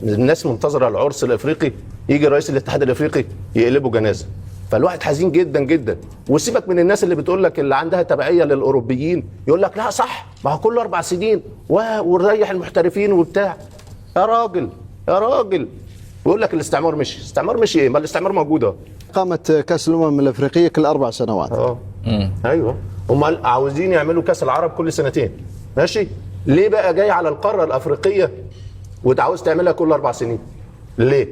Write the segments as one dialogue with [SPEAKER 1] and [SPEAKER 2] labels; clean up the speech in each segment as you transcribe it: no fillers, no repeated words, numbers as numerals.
[SPEAKER 1] الناس منتظره العرس الافريقي، يجي رئيس الاتحاد الافريقي يقلبه جنازه. فالواحد حزين جدا جدا. وسيبك من الناس اللي بتقول لك اللي عندها تبعية للاوروبيين، يقول لك لا صح، ما هو كل 4 سنين ونريح المحترفين وبتاع. يا راجل يا راجل، ويقول لك الاستعمار مشي. الاستعمار مشي ايه؟ ما الاستعمار موجود اهو.
[SPEAKER 2] قامت كاس الامم الافريقية كل 4 سنوات.
[SPEAKER 1] اه ايوه، هم عاوزين يعملوا كاس العرب كل سنتين، ماشي؟ ليه بقى جاي على القارة الافريقية وانت عاوز تعملها كل 4 سنين؟ ليه؟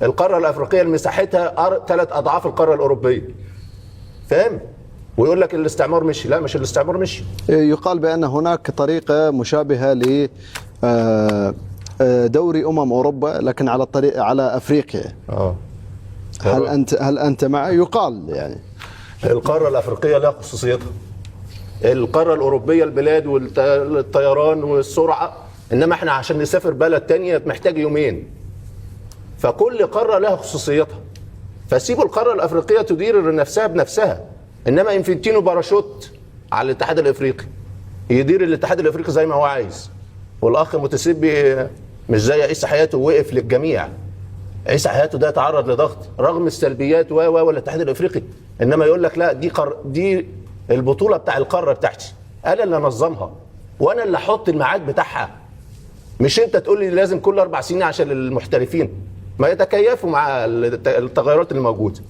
[SPEAKER 1] القارة الافريقية اللي مساحتها 3 اضعاف القارة الاوروبيه، فاهم؟ ويقول لك الاستعمار مشي. لا، مش الاستعمار مشي.
[SPEAKER 2] يقال بان هناك طريقه مشابهة ل دوري اوروبا، لكن على الطريق على افريقيا. هل انت مع؟ يقال يعني.
[SPEAKER 1] القارة الافريقية لها خصوصيتها. القارة الاوروبية البلاد والطيران والسرعه، انما احنا عشان نسافر بلد تانية محتاج يومين. فكل قارة لها خصوصيتها، فسيبوا القارة الافريقية تدير نفسها بنفسها. انما انفنتينو باراشوت على الاتحاد الافريقي، يدير الاتحاد الافريقي زي ما هو عايز. والاخ متسبي مش زي عيسى حياته، وقف للجميع. عيسى حياته ده تعرض لضغط رغم السلبيات و و والاتحاد الافريقي، انما يقول لك لا، دي البطولة بتاع القارة بتاعتي، انا اللي انظمها وانا اللي احط الميعاد بتاعها، مش انت تقول لي لازم كل 4 سنين عشان المحترفين ما يتكيفوا مع التغيرات اللي موجوده.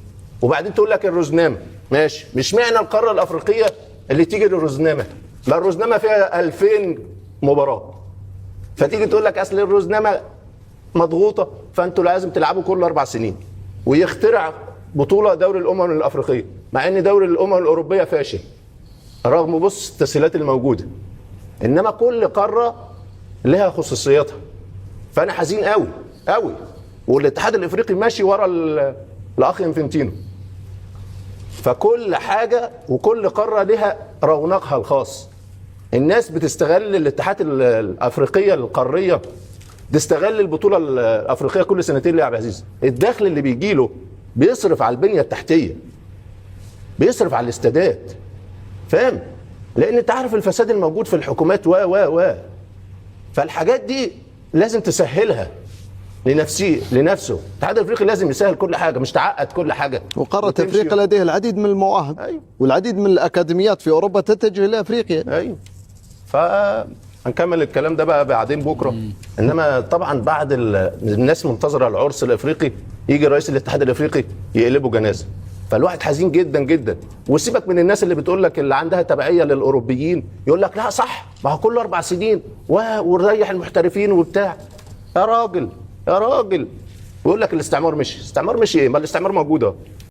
[SPEAKER 1] وبعدين تقول لك الرزنامه، ماشي، مش معنى القارة الافريقية اللي تيجي للرزنامه، ما الرزنامه فيها 2000 مباراه، فتيجي تقول لك اصل الرزنامه مضغوطه فانتوا لازم تلعبوا كل 4 سنين. ويخترع بطوله دوري الامم الافريقية، مع ان دوري الامم الاوروبية فاشل رغم بص التسهيلات الموجوده. انما كل قارة لها خصوصيتها. فانا حزين قوي قوي، والاتحاد الافريقي ماشي ورا الاخ انفنتينو. فكل حاجة وكل قارة لها رونقها الخاص. الناس بتستغل الاتحاد الافريقية القارية، تستغل البطولة الافريقية كل سنتين. ليه يا عبد العزيز؟ الدخل اللي بيجي له بيصرف على البنية التحتيه، بيصرف على الاستادات، فاهم؟ لان انت عارف الفساد الموجود في الحكومات و و و فالحاجات دي لازم تسهلها لنفسي لنفسه. الاتحاد الافريقي لازم يسهل كل حاجه، مش تعقد كل حاجة
[SPEAKER 2] وقاره
[SPEAKER 1] وتمشي.
[SPEAKER 2] افريقيا لديها العديد من المواهب. والعديد من الاكاديميات في اوروبا تتجه الى افريقيا.
[SPEAKER 1] ايوه، فهنكمل الكلام ده بقى بعدين بكره. انما طبعا بعد الناس منتظره العرس الافريقي، يجي رئيس الاتحاد الافريقي يقلبه جنازه. فالواحد حزين جدا جدا. وسيبك من الناس اللي بتقول لك اللي عندها تبعية للاوروبيين، يقول لك لا صح، ما هو كل 4 سنين ونريح المحترفين وبتاع. يا راجل يا راجل، ويقول لك الاستعمار مشي. الاستعمار مشي ايه؟ ما الاستعمار موجود اهو.